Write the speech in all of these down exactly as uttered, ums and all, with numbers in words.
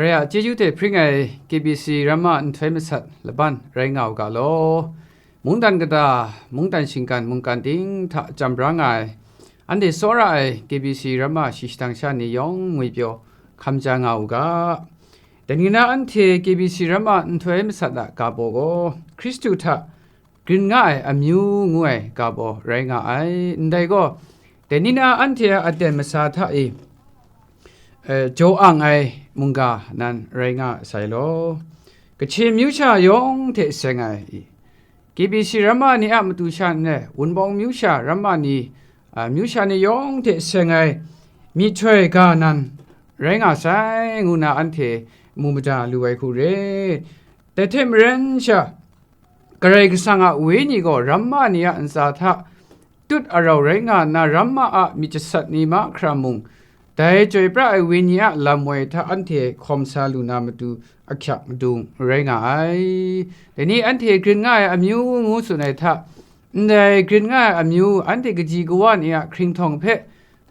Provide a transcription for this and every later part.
Karai a chyeju hte hpring ai K B C Ramma nhtoi masat laban rai nga u ga law. Mungdan kata, mungdan shinggan mungkan ting hta jam bra nga ai, anhte tsawra ai K B C Ramma shi shadang sha ni yawng ngwipyaw hkam ja nga u ga. Dai ni na anhte K B C Ramma nhtoi masat a ga baw gaw, Hkristu hta grin nga ai amyu ngu ai ga baw rai nga ai. Ndai gaw, dai ni na anhte a aten masa hta e, e, jaw ang ai mungga nan rai nga sai law. Kachin myu sha yawng hte seng ai, K B C Ramma ni a matu sha nre, Wunpawng myu sha Ramma ni, a, myu sha ni yawng hte seng ai myihtoi ga nan rai nga sai, ngu na anhte mu mada lu ai hku re. Dai hte maren sha, Karai Kasang a Wenyi gaw Ramma ni a ntsa hta tut arau rai nga nna, Ramma a myit jasat ni mahkra mung, dai chyoi pra ai Wenyi a lam woi hta anhte hkawm sa lu na matu ahkyak madung rai nga ai. Dai ni anhte grin nga ai amyu ngu tsun ai hta, ndai grin nga ai amyu anhte kaji kawa ni a hkringhtawng hpe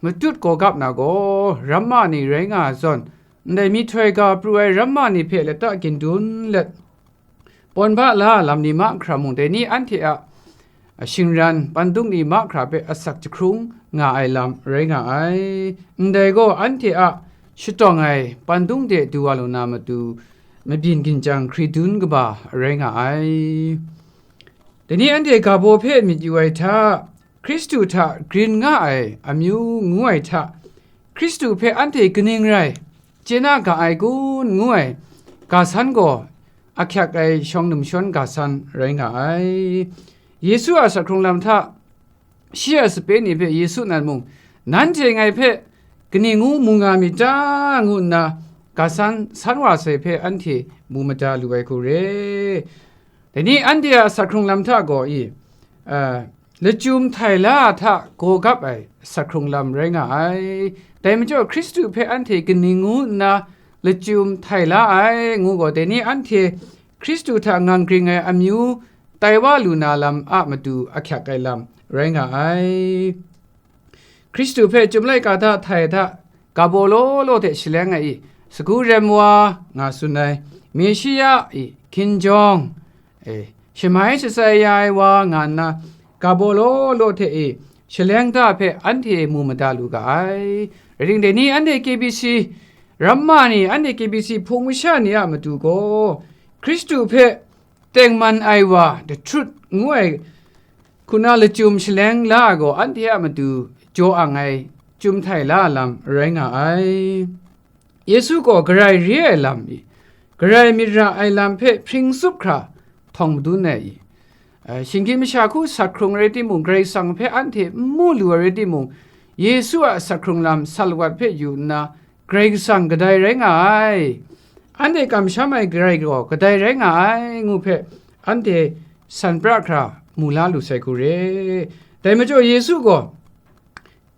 matut gawgap na gaw, Ramma ni rai nga ai zawn, ndai myihtoi ga pru ai Ramma ni hpe lata ginjawng let, pawn ba la lam ni mahkra mung, dai ni anhte a shingran pandung ni mahkra hpe asak jahkrung nga ai lam rai nga ai. Ndai gaw, anhte a shatawng ai pandung de du wa lu na matu, mabyin ginjang hkridun kaba rai nga ai. Dai ni anhte ga baw hpe myit yu ai hta, Hkristu hta grin nga ai amyu ngu ai hta, Hkristu hpe anhte kaning rai chye na ga ai kun ngu ai ga san gaw, ahkyak ai shawng numshawn ga san rai nga ai. Yesu a sak hkrung lam hta, shi a sape ni hpe Yesu nan mung, nanhte ngai hpe kaning ngu mu nga myit ta, ngu nna ga san san wa sai hpe anhte mu mada lu ai hku re. Dai ni anhte a sak hkrung lam hta gaw i, a, lachyum htai la hta gaw gap ai sak hkrung lam rai nga ai. Dai majaw, Hkristu hpe anhte kaning ngu nna lachyum htai la ai ngu gaw, dai ni anhte Hkristu hta ngang gring ai amyu tai wa lu na lam a matu ahkyak ai lam rai nga ai. Hkristu hpe chyum laika hta htai hta, ga baw law law hte shaleng ai i, sagu rem wa nga tsun ai, Meshia i, hkinjawng, e, shamai shatsai ya ai wa nga nna, ga baw law law hte i, shaleng da hpe anhte mu mada lu ga ai. Rai timung, dai ni anhte K B C, Ramma ni anhte K B C hpung masha ni a matu gaw, Hkristu hpe tengman ai wa, dahtut ngu ai hku na lachyum shaleng la ai gaw, anhte a matu jaw ang ai chyum htai la ai lam rai nga ai. Yesu gaw Karai re ai lam i, Karai myit ra ai lam hpe hpring tsup hkra htawng madun ai i, eh, shinggyim masha hku sak hkrung rai timung, Karai Kasang hpe anhte n mu lu ai rai timung, Yesu a sak hkrung lam sat lawat hpe yu nna, Karai Kasang kadai rai nga ai, anhte kamsham ai Karai gaw kadai rai nga ai, ngu hpe anhte san pra hkra mu la lu sai hku re. Dai majaw, Yesu gaw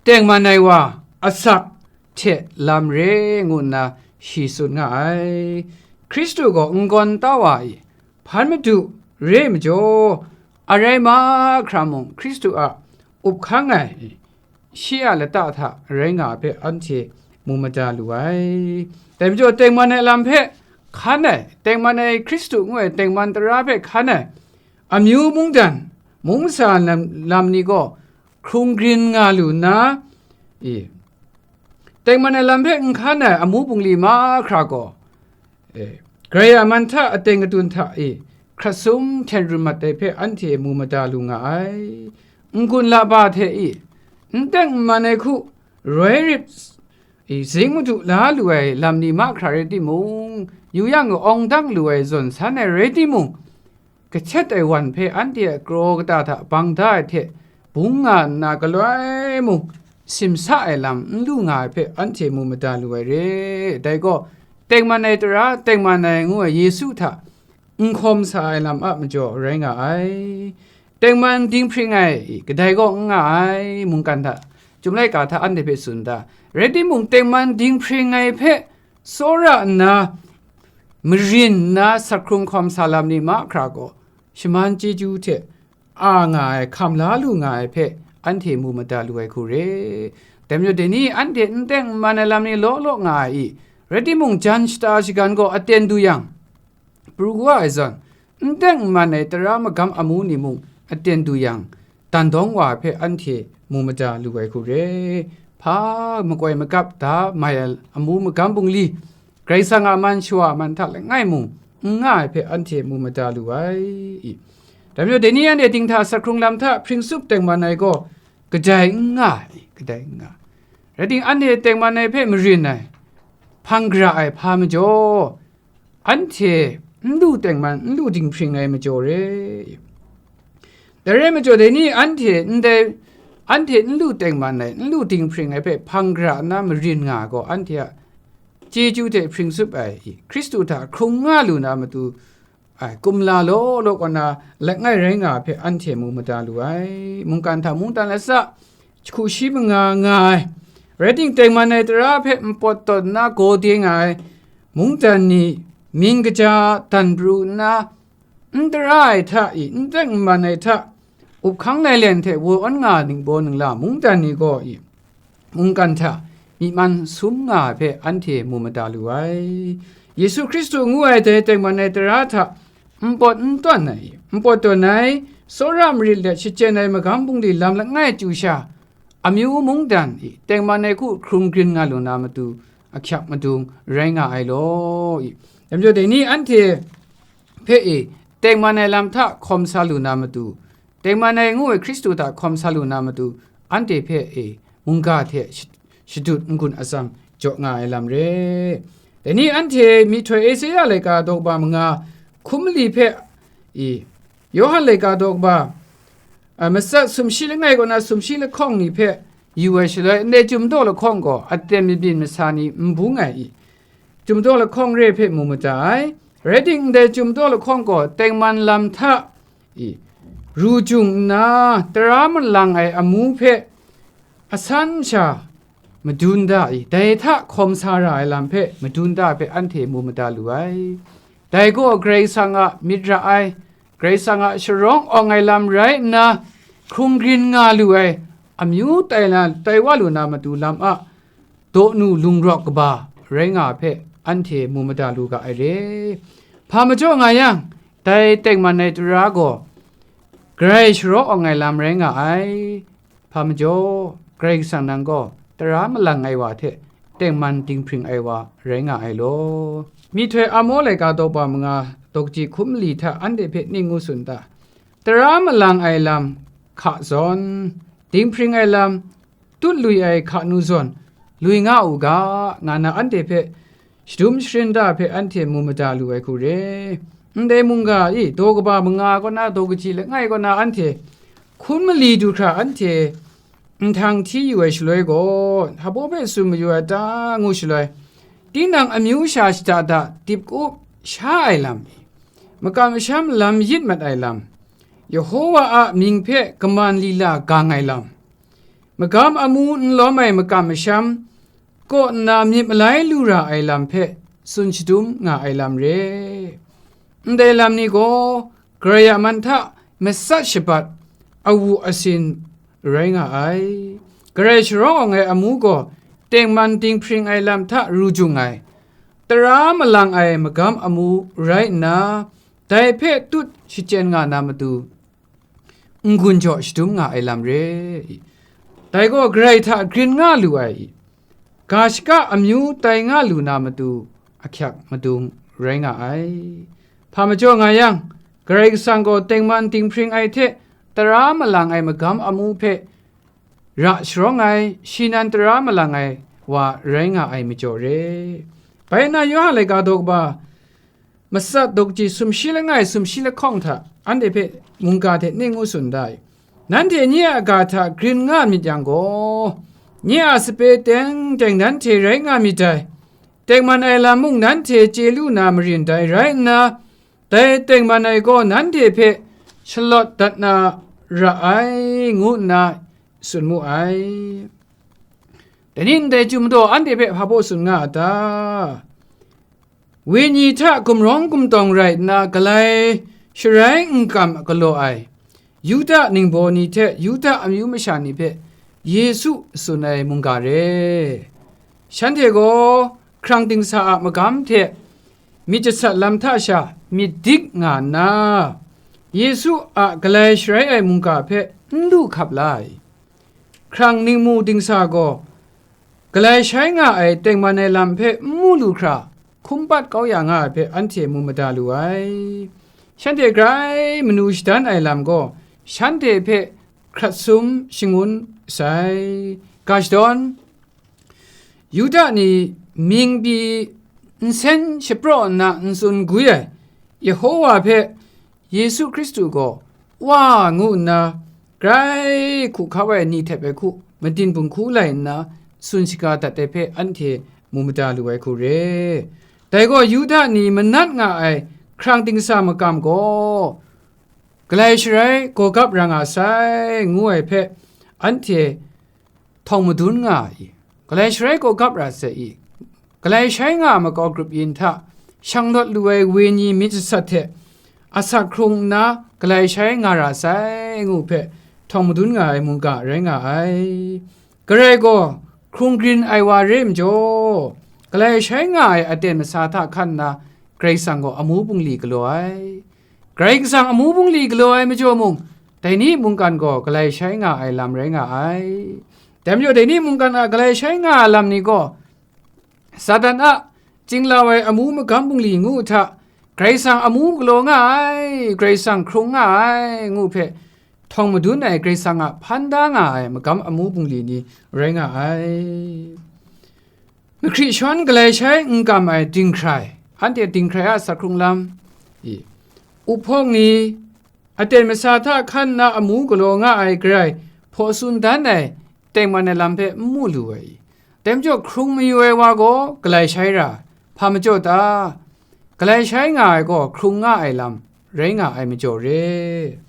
tengman ai wa, asak hte lam re ngu nna shi tsun nga ai. Hkristu gaw n-gawn ta wa i, hpan madu re majaw, arai mahkra mung Hkristu a up hkang ai, shi a lata hta rai nga ai hpe anhte mu mada lu ai. Dai majaw, tengman ai lam hpe hkan ai, tengman ai Hkristu ngu ai tengman tara hpe hkan ai amyu mungdan, mung masa lam, lam ni gaw hkrung grin nga lu nna, i, tengman ai lam hpe n hkan ai amu bungli mahkra gaw, e, Karai a man hta ateng atun hta e hkrat sum hten run mat ai hpe anhte mu mada lu nga ai. N-gun laba hte e n teng n man ai hku, roi rit, e, zing madu la lu ai lam ni mahkra rai timung, yu yang awng dang lu ai zawn san ai rai timung, kahtet ai wan hpe anhte a kraw kata hta bang da ai hte bung nga nna, galoi mung simsa ai lam n lu nga ai hpe anhte mu mada lu ai re. Dai gaw, tengman ai tara, tengman ai ngu ai Yesu hta n hkawm sa ai lam a majaw rai nga ai. Tengman dinghpring ai, kadai gaw n nga ai, mungkan hta, Chyum laika hta anhte hpe tsun da. Rai timung, tengman dinghpring ai hpe tsawra nna, marin nna, sak hkrung hkawm sa lam ni mahkra gaw, shaman chyeju hte a nga ai, hkam la lu nga ai hpe anhte mu mada lu ai hku re. Dai majaw, dai ni anhte n teng n man ai lam ni law law nga ai i, Rai timung, jan shata shagan gaw aten du yang, pru wa ai zawn, n teng n man ai tara magam amu ni mung aten du yang, dan dawng wa hpe anhte mu mada lu ai hku re. Hpa makoi magap da mai ai amu magam bungli, Karai Kasang a man shawa a man hta langai mung n nga ai hpe anhte mu mada lu ai. I, dai majaw, dai ni anhte dinghta sak hkrung lam hta hpring tsup tengman ai gaw kadai n nga ai, kadai n nga. Rai timung, anhte tengman ai hpe marin ai, hpang gara ai hpa majaw, anhte n lu tengman, n lu dinghpring ai majaw re. Dai rai majaw, dai ni anhte ndai, anhte n lu tengman ai, n lu dinghpring ai hpe hpang gara nna marin nga ai gaw, anhte a chyeju hte hpring tsup ai, Hkristu hta hkrung nga lu na matu, ai, kumla law law kaw na langai rai nga ai hpe anhte mu mada lu ai. Mungkan hta mungdan latsa, jahku shi manga nga ai, rai timung, tengman ai tara hpe npawt tawn nna gaw de nga ai mungdan ni, mying kaja dan pru nna, n tara ai hta i, n teng n man ai hta, up hkang lailen hte waw awn nga ningbaw ningla mungdan ni gaw i, mungkan hta myi man sum nga ai hpe anhte mu mada lu ai. Yesu Hkristu ngu ai dai tengman ai tara hta npawt n tawn ai, npawt tawn ai, tsawra marit let shachyen ai magam bungli lam langai chyu sha, amyu mungdan i tengman ai hku hkrung grin nga lu na matu, ahkyak madung rai nga ai law i. Dai majaw, dai ni anhte hpe e tengman ai lam hta hkawm sa lu na matu, tengman ai ngu ai Hkristu hta hkawm sa lu na matu, anhte hpe e mungga hte sh-, shadut n-gun atsam jaw nga ai lam re. Dai ni anhte myihtoi Esaia laika daw kaba manga hkum mali hpe i, Yawhan laika daw kaba, a, matsat sumshi langai kaw na sumshi lahkawng ni hpe yu ai shaloi, ndai Chyum daw lahkawng gaw aten mabyin masa ni n bung ai i, Chyum daw lahkawng re hpe mu mada ai. Rai timung, ndai Chyum daw lahkawng gaw tengman lam hta i, ru jung nna, tara malang ai amu hpe asan sha madun da i, dai hta hkawm sa ra ai lam hpe madun da hpe anhte mu mada lu ai. Dai gaw Karai Kasang a myit ra ai, Karai Kasang a sharawng awng ai lam rai nna, hkrung grin nga lu ai, amyu tai na, tai wa lu na matu lam a dawnu lungrawk kaba rai nga hpe anhte mu mada lu ga ai re. Hpa majaw nga yang, dai tengman ai tara gaw Karai sharawng awng ai lam rai nga ai. Hpa majaw, Karai Kasang nang gaw tara malang ai wa hte tengman dinghpring ai wa rai nga ai law. Myihtoi Amo laika daw kaba manga daw kaji hkum mali hta anhte hpe ning ngu tsun ta? Tara malang ai lam hka zawn, dinghpring ai lam tut lui ai hka nu zawn, lui nga u ga, nga na anhte hpe shadum sharin da hpe anhte mu mada lu ai hku re. Ndai mungga i, daw kaba manga kaw na, daw kaji langai kaw na anhte hkum mali du hkra anhte nhtang hti yu ai shaloi gaw, hpa baw hpe tsun mayu ai ta ngu shaloi, tinang amyu sha shada da dip up sha ai lam, makam masham lam yit mat ai lam, Yehova a mying hpe kaman lila gang ai lam, magam amu n lawm ai makam masham kaw nna myit malai lu ra ai lam hpe tsun shadum nga ai lam re. Ndai lam ni gaw Karai a man hta matsat shabat awu asin rai nga ai. Karai sharawng awng ai amu gaw tengman dinghpring ai lam hta ru jung ai, tara malang ai magam amu rai nna, dai hpe tut shachyen nga na matu, n-gun jaw shadum nga ai lam re i. Dai gaw Karai hta grin nga lu ai i, ga shaka amyu tai nga lu na matu, ahkyak madung rai nga ai. Hpa majaw nga yang, Karai Kasang gaw tengman dinghpring ai hte tara malang ai magam amu hpe ra sharawng ai, shi nan tara malang ai wa rai nga ai majaw re. Bai nna Yawhan laika daw kaba matsat daw kaji sumshi langai sumshi lahkawng hta anhte hpe mungga hte ning ngu tsun da ai. Nanhte nye a ga hta grin nga myit yang gaw, nye a sape teng teng nanhte rai nga myit dai. Tengman ai lam mung nanhte chye lu na marin dai rai nna, dai tengman ai gaw nanhte hpe shalawt dat na ra ai, ngu nna tsun mu ai. Dai ni ndai Chyum daw anhte hpe hpa baw tsun nga a ta? Wenyi hta gumrawng gumtawng rai nna galai sharai n kam galaw ai Yuda ningbaw ni hte Yuda amyu masha ni hpe Yesu tsun ai mungga re. Shanhte gaw hkrang dingsa a magam hte myit jasat lam hta sha myit dik nga nna, Yesu a galai sharai ai mungga hpe n lu hkap la ai. Hkrang ningmu dingsa gaw galai shai nga ai tengman ai lam hpe n mu lu hkra hkum pat kau ya nga ai hpe anhte mu mada lu ai. Shanhte grai manu shadan ai lam gaw shanhte hpe hkrat sum shangun sai. Ga shadawn, Yuda ni mying pyi nsen shapraw nna n tsun gwi ai Yehowa hpe Yesu Hkristu gaw Wa ngu nna grai hku hkap ai ni hte bai hku matin bung hku lai nna tsun shaga dat ai hpe anhte mu mada lu ai hku re. Dai gaw Yuda ni manat nga ai hkrang dingsa makam gaw galai sharai gaw gap ra nga sai, ngu ai hpe anhte htawng madun nga ai. Galai sharai gaw gap ra sai i? Galai shai nga ai makau grup yin hta shanglawt lu ai wenyi myit jasat hte asak hkrung nna galai shai nga ra sai, ngu hpe htawng madun nga ai mungga rai nga ai. Garai gaw hkrung grin ai wa re ai majaw, galai shai nga ai aten masa hta hkan nna Karai Kasang gaw amu bungli galaw ai. Karai Kasang amu bungli galaw ai majaw mung, dai ni mungkan gaw galai shai nga ai lam rai nga ai. Dai majaw, dai ni mungkan a galai shai nga ai lam ni gaw, Satan a chinglau ai amu magam bungli ngu hta, Karai Kasang amu galaw nga ai, Karai Kasang hkrung nga ai, ngu hpe htawng madun ai, Karai Kasang a hpan da nga ai magam amu bungli ni rai nga ai. Mahkri shawn galai shai n kam ai dinghkrai, anhte dinghkrai a asak hkrung lam, i, uphpawng ni, aten masa hta hkan nna amu galaw nga ai garai hpaw tsun dan ai tengman ai lam hpe n mu lu ai i? Dai majaw hkrung mayu ai wa gaw galai shai ra, hpa majaw ta? Galai shai nga ai gaw hkrung nga ai lam rai nga ai majaw re.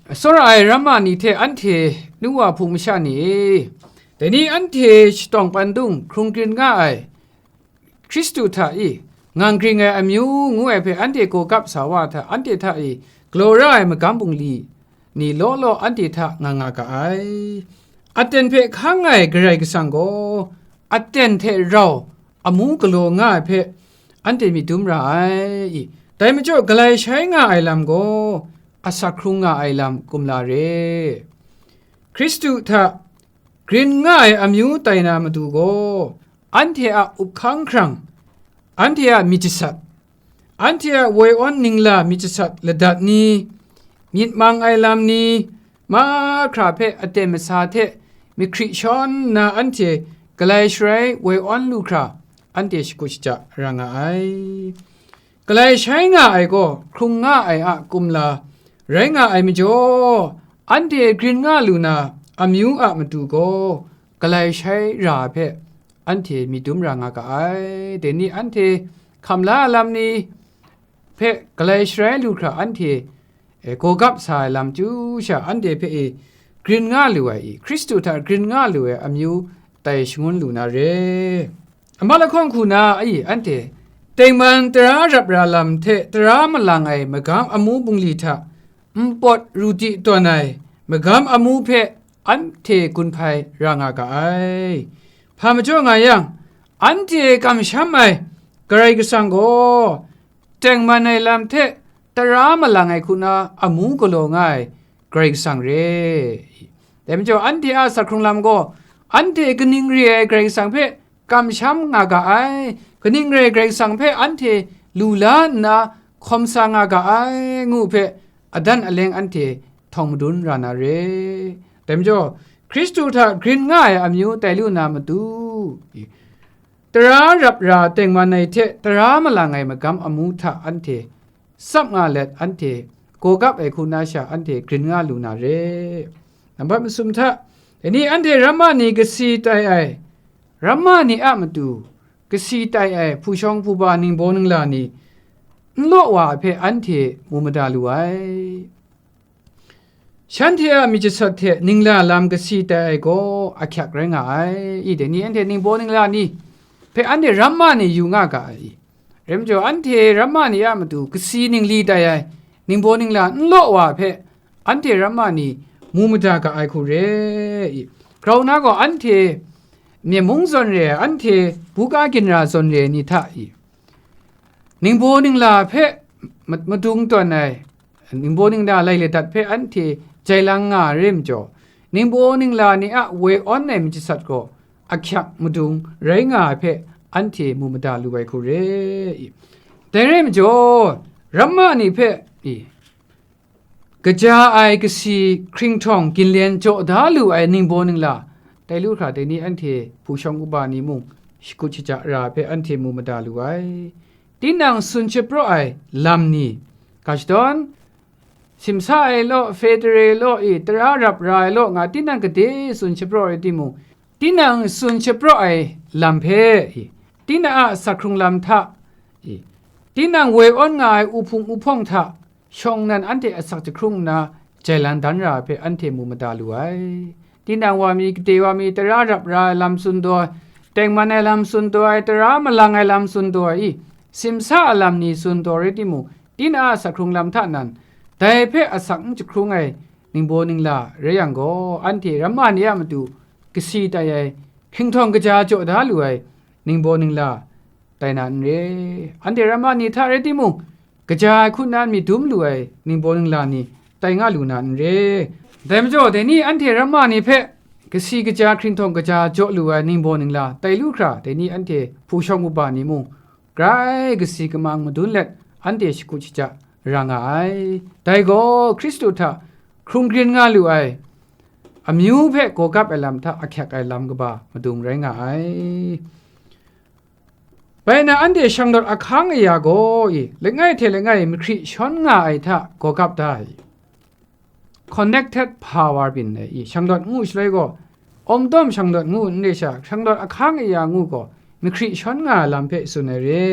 Tsawra ai ramma ni hte anhte nu wa hpung masha ni e, dai ni anhte shatawng pandung hkrung grin nga ai Hkristu hta i ngang gring ai amyu ngu ai hpe anhte gaw gap sa wa hta, anhte hta i galaw ra ai magam bungli ni law law anhte hta nga nga ga ai. Aten hpe hkang ai Karai Kasang gaw aten hte rau amu galaw nga ai hpe anhte myit dum ra ai i? Dai majaw galai shai nga ai lam gaw asak hkrung nga ai lam kumla re. Hkristu hta grin nga ai amyu tai na matu gaw, anhte a up hkang hkrang, anhte a myit jasat, anhte a woi awn ningla myit jasat ladat ni, myit mang ai lam ni, mahkra hpe aten masa hte mahkri shawn nna anhte galai sharai woi awn lu hkra, anhte shakut shaja ra nga ai. Galai shai nga ai gaw hkrung nga ai a kumla rai nga ai majaw, anhte grin nga lu na amyu a matu gaw galai shai ra hpe anhte myit dum ra nga ga ai. Dai ni anhte hkam la lam ni hpe galai sharai lu hkra anhte, e, gaw gap sa ai lam chyu sha anhte hpe e grin nga lu ai i? Hkristu hta grin nga lu ai amyu tai shangun lu na re. Amat lahkawng hku na a i? Anhte tengman tara rap ra lam hte tara malang ai magam amu bungli hta npawt ru di tawn ai magam amu hpe anhte gun hpai ra nga ga ai. Hpa majaw nga yang, anhte kamsham ai Karai Kasang gaw tengman ai lam hte tara malang ai hku na amu galaw nga ai Karai Kasang re. Dai majaw, anhte a asak hkrung lam gaw, anhte kaning re ai Karai Kasang hpe kamsham nga ga ai, kaning re ai Karai Kasang hpe anhte lu la nna hkawm sa nga ga ai, ngu hpe adan aleng anhte htawng madun ra na re. Dai majaw, Hkristu hta grin nga ai amyu tai lu na matu, tara rap ra tengman ai hte tara malang ai magam amu hta anhte tsap nga let, anhte gaw gap ai hku na sha anhte grin nga lu na re. Nambat masum hta, dai ni anhte ramma ni kasi tai ai, ramma ni a matu kasi tai ai hpu shawng hpu ba ningbaw ningla ni n law wa ai hpe anhte mu mada lu ai. Shanhte a myit jasat hte ningla lam kasi tai ai gaw ahkyak rai nga ai. I, dai ni anhte ningbaw ningla ni hpe anhte ramma ni yu nga ga ai i? Rai majaw, anhte ramma ni a matu kasi ningli tai ai ningbaw ningla n law wa hpe anhte ramma ni mu mada ga ai hku re i? Grau na gaw, anhte myen mung zawn re ai, anhte buga ginra zawn re ai ni hta i, ningbaw ningla hpe ma-, madung tawn ai, ningbaw ningla lai ladat hpe anhte jai lang nga ai re majaw, ningbaw ningla ni a woi awn ai myit jasat gaw ahkyak madung rai nga ai hpe anhte mu mada lu ai hku re i. Dai rai majaw, ramma ni hpe i, kaja ai kasi hkringhtawng ginlen jaw da lu ai ningbaw ningla, tai lu hkra dai ni anhte hpu shawng uba ni mung shakut shaja ra ai hpe anhte mu mada lu ai. Tinang tsun shapraw ai lam ni, ga shadawn, simsa ai law, federal law i, tara rap ra ai law nga tinang gade tsun shapraw ai timung, tinang tsun shapraw ai lam hpe i, tinang a asak hkrung lam hta i, tinang woi awn nga ai uhpung uhpawng hta shawng nnan anhte asak jahkrung nna jai lan dan ra ai hpe anhte mu mada lu ai. Tinang wa mi, gade wa mi, tara rap ra ai lam tsun taw ai, tengman ai lam tsun taw ai, tara malang ai lam tsun taw ai i, simsa a lam ni tsun taw rai timung, tinang a asak hkrung lam hta nan, dai hpe asak n jahkrung ai ningbaw ningla rai yang gaw, anhte ramma ni a matu kasi tai ai, hkringhtawng kaja jaw da lu ai ningbaw ningla tai na n re. Anhte ramma ni hta rai timung, kaja ai hku na myit dum lu ai ningbaw ningla ni tai nga lu na n re. Dai majaw, dai ni anhte ramma ni hpe kasi kaja, hkringhtawng kaja jaw lu ai ningbaw ningla tai lu hkra, dai ni anhte hpu shawng uba ni mung, grai kasi kamang madun let anhte shakut shaja ra nga ai. Dai gaw Hkristu hta hkrung grin nga lu ai amyu hpe gawgap ai lam hta ahkyak ai lam kaba madung rai nga ai. Bai na, anhte shanglawt ahkang aya gaw i, langai hte langai mahkri shawn nga ai hta gawgap da ai. Connected power byin ai i, shanglawt ngu shaloi gaw, awmdawm shanglawt ngu n re sha, shanglawt ahkang aya ngu gaw, mahkri shawn nga ai lam hpe tsun ai re.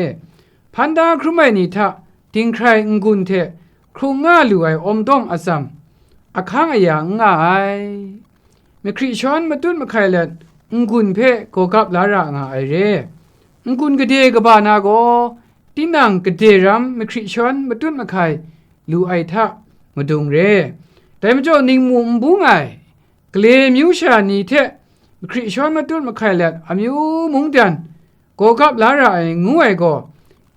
Hpan da hkrum ai ni hta dinghkrai n-gun hte hkrung nga lu ai awmdawm atsam ahkang aya n nga ai. Mahkri shawn matut mahkai let n-gun hpe gawgap la ra nga ai re. N-gun gade kaba na gaw, tinang gade ram mahkri shawn matut mahkai lu ai hta madung re. Dai majaw, ningmu n bung ai, gale myu sha ni hte mahkri shawn matut mahkai let amyu mungdan gawgap la ra ai ngu ai gaw,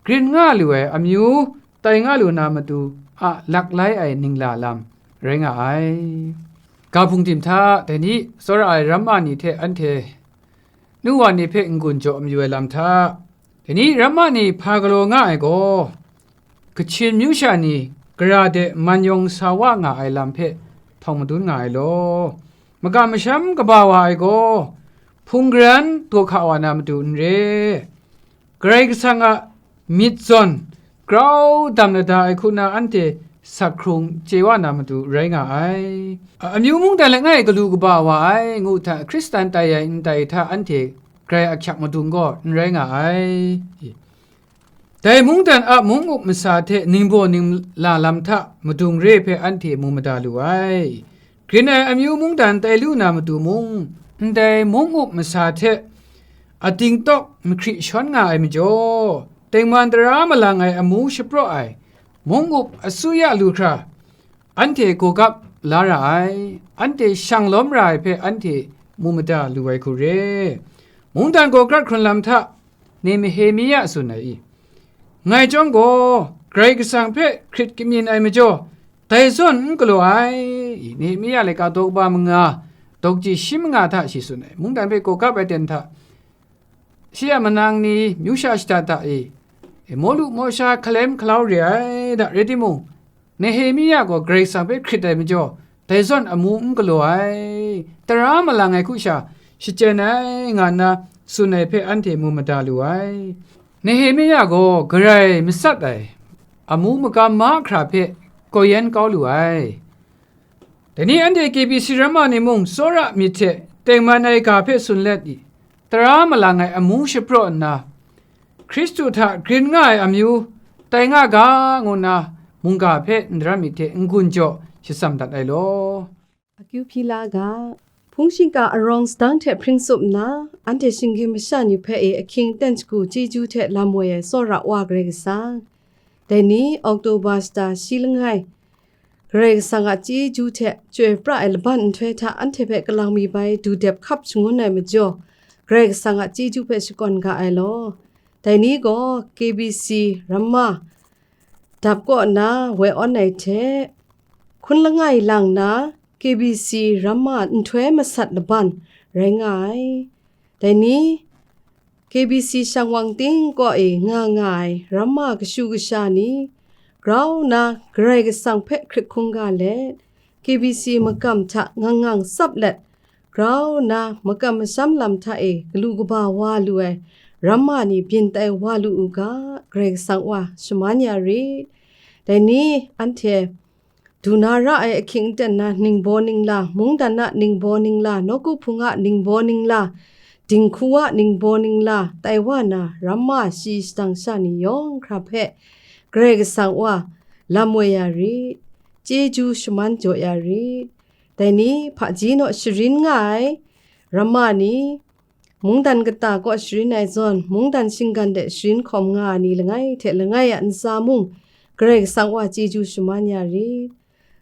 grin nga lu ai amyu tai nga lu na matu a laklai ai ningla lam rai nga ai. Ga hpung tim hta, dai ni tsawra ai ramma ni hte anhte nu wa ni hpe n-gun jaw mayu ai lam hta, dai ni ramma ni hpa galaw nga ai gaw, Kachin myu sha ni gara de man yawng sa wa nga ai lam hpe htawng madun nga ai law, makam masham kaba wa ai gaw, hpung garan daw hka wa na matu n re. Karai Kasang a myit zawn grau dam lada ai hku na anhte sak hkrung chye wa na matu rai nga ai. A-, amyu mungdan langai galu kaba wa ai ngu hta, Hkristan tai ai ndai hta anhte grai ahkyak madung gaw n rai nga ai. Dai mungdan a mung up masa hte ningbaw ningla lam hta madung re hpe anhte mu mada lu ai. Grin ai amyu mungdan tai lu na matu mung, ndai mung up masa hte ating tawk mahkri shawn nga ai majaw, tengman tara malang ai amu shapraw ai mung up asuya lu hkra, anhte gawgap la ra ai, anhte shang lawm ra ai hpe anhte mu mada lu ai hku re. Mungdan gaw grat hkrun lam hta Nehemiya tsun ai i, ngai chyawm gaw, Karai Kasang hpe hkrit kamyin ai majaw, dai zawn n galaw ai. Nehemiya laika daw kaba manga, daw kaji shi manga hta shi tsun ai. Mungdan hpe gawgap ai ten hta, shi a manang ni, myu sha shada da e, e, mawlu mawsha hkalem hkalau re ai da rai timung, Nehemiya gaw Karai Kasang hpe hkrit ai majaw, dai zawn amu n galaw ai, tara malang ai hku sha shachyen ai, nga nna tsun ai hpe anhte mu mada lu ai. Nehemiya gaw garai matsat ai, amu magam mahkra hpe kau yan kau lu ai. Dai ni anhte K B C ramma ni mung tsawra myit hte tengman ai ga hpe tsun let i, tara malang ai amu shapraw nna, Hkristu hta grin nga ai amyu tai nga ga, ngu nna mungga hpe ndaram myit hte n-gun jaw shatsam dat ai law. Akyu hpyi la ga, hpung shingkang arawng sadang hte hpring tsup nna, anhte shinggyim masha ni hpe e ahkying aten shagu chyeju hte lam woi ai tsawra Wa Karai Kasang, dai ni Oktoba shata shi langai, Karai Kasang a chyeju hte chyoi pra ai laban nhtoi hta anhte hpe kalang mi bai du dep hkap shangun ai majaw, Karai Kasang a chyeju hpe shakawn ga ai law. Dai ni gaw K B C ramma dap kaw nna woi awn ai hte, hkun langai lang na K B C ramma nhtoi masat laban rai nga ai. Dai ni, K B C shang wang ting kaw e nga nga ai ramma kashu kasha ni, grau nna Karai Kasang hpe hkrit hkungga let, K B C makam hta ngang ngang tsap let, grau nna makam masham lam hta e galu kaba wa lu ai ramma ni byin tai wa lu u ga, Karai Kasang wa shaman ya rit. Dai ni, anhte du na ra ai ahkying aten na ningbaw ningla, mungdan a ningbaw ningla, nawku hpung a ningbaw ningla, dinghku a ningbaw ningla, tai wa na ramma shi shadang sha ni yawng hkra hpe Karai Kasang wa lam woi ya rit, chyeju shaman jaw ya rit. Dai ni, hpaji naw sharin nga ai ramma ni, mungdan kata kaw sharin ai zawn, mungdan shinggan de sharin hkawm nga ai ni langai hte langai a ntsa mung, Karai Kasang wa chyeju shaman ya rit.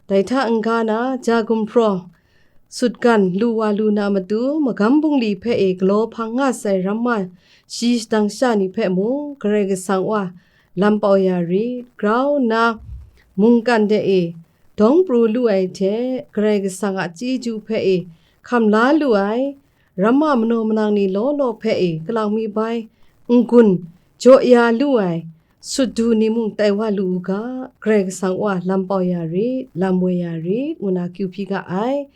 Dai hta n-ga na, ja gumhpraw sutgan lu wa lu na matu, magam bungli hpe e galaw hpang nga sai ramma shi shadang sha ni hpe mung, Karai Kasang wa lam pau ya rit. Grau nna, mungkan de e dawng pru lu ai hte, Karai Kasang a chyeju hpe e hkam la lu ai, ramma manaw manang ni law law hpe e kalang mi bai n-gun jaw ya lu ai sut du ni mung tai wa lu u ga, Karai Kasang wa lam pau ya rit, lam woi ya rit, ngu na akyu hpyi ga ai.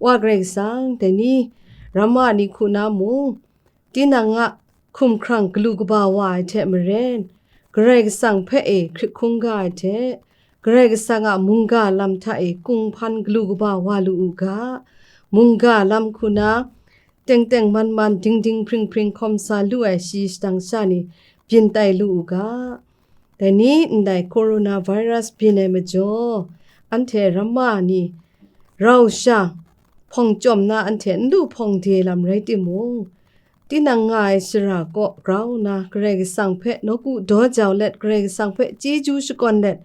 Wa Karai Kasang, dai ni ramma ni hku na mung, tinang a hkumhkrang galu kaba wa ai hte maren, Karai Kasang hpe e hkrit hkungga ai hte, Karai Kasang a mungga lam hta e kunghpan galu kaba wa lu u ga, mungga lam hku na, teng teng man man, ding ding hpring hpring hkawm sa lu ai shi shadang sha ni byin tai lu u ga. Dai ni ndai coronavirus byin ai majaw, anhte ramma ni rau sha hpawng chyawm na anhte n lu hpawng de lam rai timung, tinang nga ai shara kaw grau nna Karai Kasang hpe nawku daw jau let, Karai Kasang hpe chyeju shakawn let,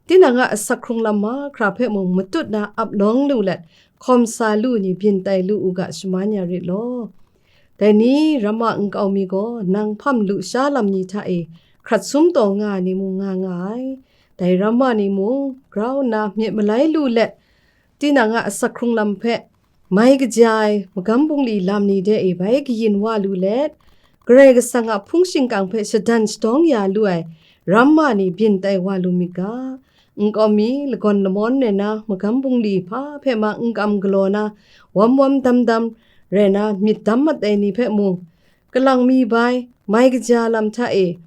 tinang a asak hkrung lam mahkra hpe mung matut na ap nawng lu let, hkawm sa lu ni byin tai lu u ga, shaman ya rit law. Dai ni ramma nkau mi gaw nang hpam lu sha lam ni hta e hkrat sum taw nga ai ni mung nga nga ai. Dai ramma ni mung grau nna myit malai lu let, tinang a asak hkrung lam hpe mai kaja ai magam bungli lam ni de e bai kayin wa lu let, Karai Kasang a hpung shingkang hpe shadan shadawng ya lu ai ramma ni byin tai wa lu myit ga. Nkau mi lagawn lamawn rai na, magam bungli hpa hpe ma n kam galaw na, wam wam dam dam rai na, myit dam mat ai ni hpe mung, kalang mi bai, mai kaja lam hta e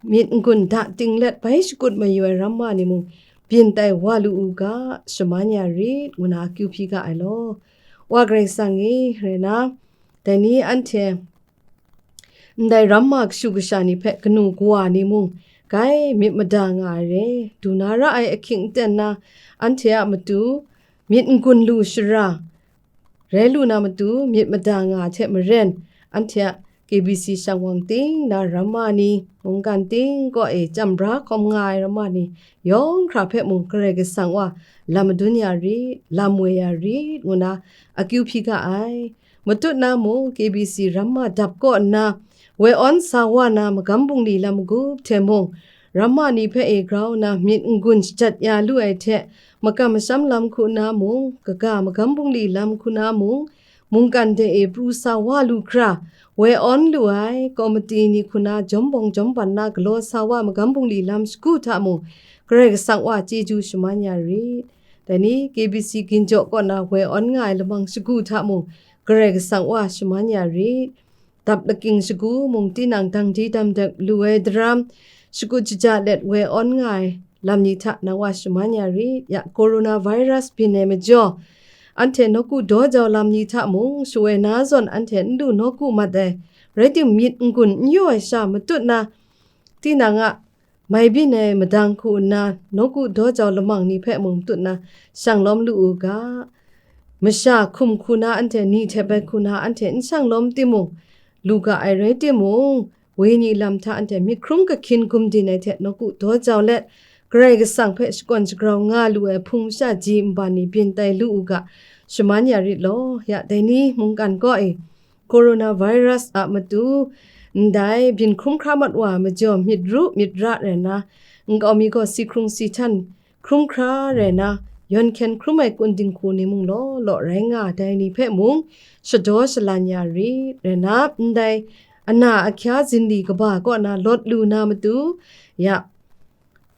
myit n-gun da ting let bai shakut mayu ai ramma ni mung byin tai wa lu u ga, shaman ya rit, ngu na akyu hpyi ga ai law. Wa Karai Kasang e, rai na, dai ni anhte ndai ramma kashu kasha ni hpe kanu kawa ni mung, grai myit mada nga ai re, du na ra ai ahkying aten na, anhte a matu myit n-gun lu shara rai lu na matu myit mada nga ai hte maren, anhte a K B C shang wang ting na ramma ni, mungkan ting kaw e chyam bra hkawm nga ai ramma ni yawng hkra hpe mung Karai Kasang wa lam madun ya rit, lam woi ya rit, ngu na akyu hpyi ga ai. Matut na mung K B C ramma dap kaw nna, woi awn sa wa na magam bungli lam magup hte mung, ramma ni hpe e grau nna myit n-gun shajat ya lu ai hte, makam masham lam hku na mung, kaga magam bungli lam hku na mung, mungkan de e pru sa wa lu hkra, woi awn lu ai komiti ni hku na jawm bawng jawm ban na galaw sa wa magam bungli lam shagu hta mung, Karai Kasang wa chyeju shaman ya rit. Dai ni K B C ginjaw kaw na woi awn nga ai lamang shagu hta mung, Karai Kasang wa shaman ya rit. Dap lakying shagu mung tinang dang di dam dek lu ai daram, shakut shaja let woi awn nga ai lam ni hta nang wa shaman ya rit. Ya coronavirus byin ai majaw, anhte nawku daw jau lam ni hta mung shawoi na zawn anhte n lu nawku mat ai, rai tim, myit n-gun n yaw ai sha matut na, tinang a mai byin ai madang hku nna, nawku daw jau lamang ni hpe mung matut na shang lawm lu u ga. Masha hkum hku na anhte ni hte bai hku na anhte n shang lawm timung, lu ga ai rai timung, wenyi lam hta anhte myit hkrum kahkyin gumdin ai hte nawku daw jau let, Karai Kasang hpe shakawn shagrau nga lu ai hpung masha ji nban ni byin tai lu u ga, shaman ya rit law. Ya dai ni mungkan kaw e, coronavirus a matu, ndai byin hkrum hkra mat wa ai majaw myit ru myit ra rai na, nkau mi gaw si hkrung si htan hkrum hkra rai na, yawn hkyen hkrum ai kun dinghku ni mung law law rai nga ai, dai ni hpe mung shadaw shalan ya rit rai na, ndai ana ahkya zinli kaba kaw na lawt lu na matu, ya,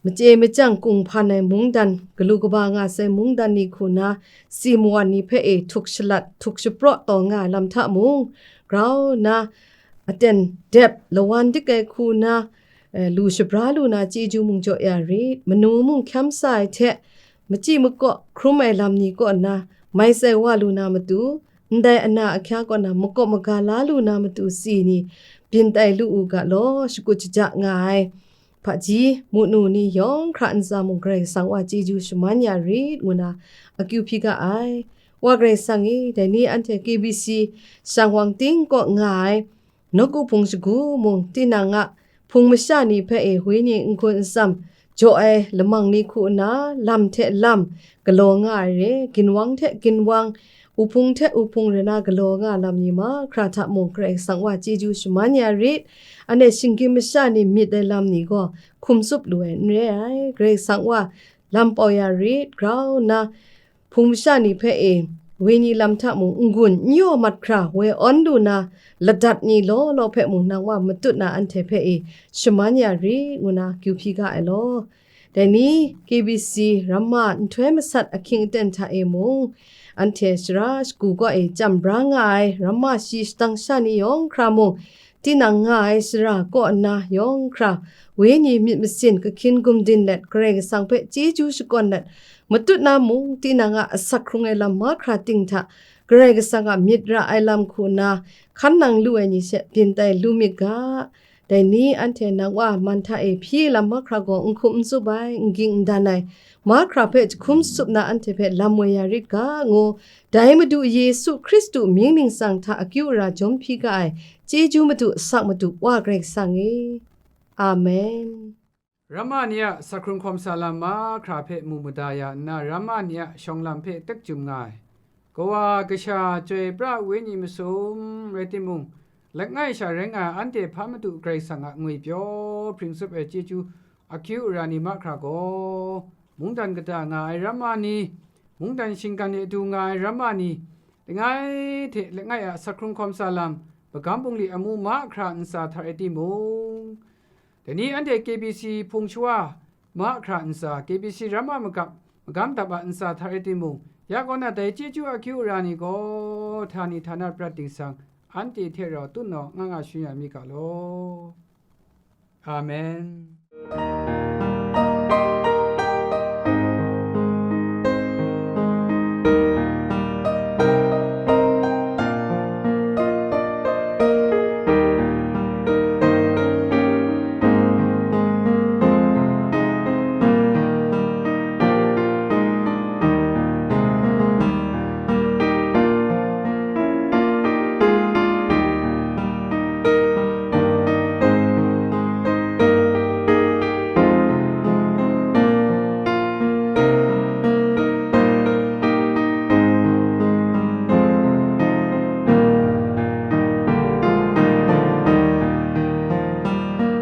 machye machyang kung hpan ai mungdan, galu kaba nga sai mungdan ni hku na, si mawan ni hpe e htuk shalat, htuk shapraw taw nga ai lam hta mung, grau na, aten dep, lawan dik ai hku na, eh, lu shabra lu na chyeju mung jaw ya rit, manu mung hkyam sa ai hte, machyi makaw hkrum ai lam ni kaw na, mai tsai wa lu na matu, ndai ana ahkya kaw na makawp maga la lu na matu si ni, byin tai lu u ga law, shakut shaja nga ai. Hpaji, munu ni yawng hkra ntsa mung Karai Kasang wa chyeju shaman ya rit, ngu na akyu hpyi ga ai. Wa Karai Kasang e, dai ni anhte K B C shang wang ting kaw nga ai, nawku hpung shagu mung, tinang a hpung masha ni hpe e wenyi n-gun n-tsam jaw ai lamang ni hku nna, lam hte lam galaw nga ai re, ginwang hte ginwang, uhpung hte uhpung rai na galaw nga lam ni mahkra hta mung Karai Kasang wa chyeju shaman ya rit. Anhte shinggyim masha ni myit ai lam ni gaw hkum tsup lu ai n re ai. Karai Kasang wa lam pau ya rit, grau nna, hpung masha ni hpe e, wenyi lam hta mung n-gun n yaw mat hkra woi awn lu na, ladat ni law law hpe mung nang wa matut na anhte hpe e, shaman ya rit, ngu na kyu hpyi ga ai law. Dai ni K B C ramma nhtoi masat ahkying aten hta e mung, anhte shara shagu kaw e chyam bra nga ai ramma shi shadang sha ni yawng hkra mung, tinang nga ai shara kaw nna yawng hkra, wenyi myit masin kahkyin gumdin let, Karai Kasang hpe chyeju shakawn let, matut na mung, tinang a asak hkrung ai lam mahkra ting hta, Karai Kasang a myit ra ai lam hku nna, hkan nang lu ai ni she byin tai lu myit ga. Dai ni anhte nang wa man hta e hpyi lam mahkra gaw n hkum n tsup ai, n ging n dan ai, mahkra hpe jahkum tsup na anhte hpe lam woi ya rit ga, ngu, dai Madu Yesu Hkristu mying ningsang hta akyu ara jawm hpyi ga ai, chyeju Madu, asak Madu, Wa Karai Kasang e. Amen. Ramma ni a asak hkrung hkawm sa lam mahkra hpe mu mada ya nna, ramma ni a shawng lam hpe tek jum nga ai. Kawa, Kasha, Chyoi pra ai Wenyi masum rai timung, langai sha rai nga ai anhte hpa Madu Karai Kasang a ngwipyaw hpring tsup ai chyeju akyu ara ni mahkra gaw, mungdan kata nga ai ramma ni, mungdan shinggan e du nga ai ramma ni, langai hte langai a asak hkrung hkawm sa lam, magam bungli amu mahkra ntsa hta rai timung, dai ni anhte K B C hpung shawa mahkra ntsa, K B C ramma magam, magam dap a ntsa hta rai timung, ya kaw na dai chyeju akyu ara ni gaw, htani htana prat dingsang, anhte hte rau tutnawng nga nga shun ya mi ga law. Amen.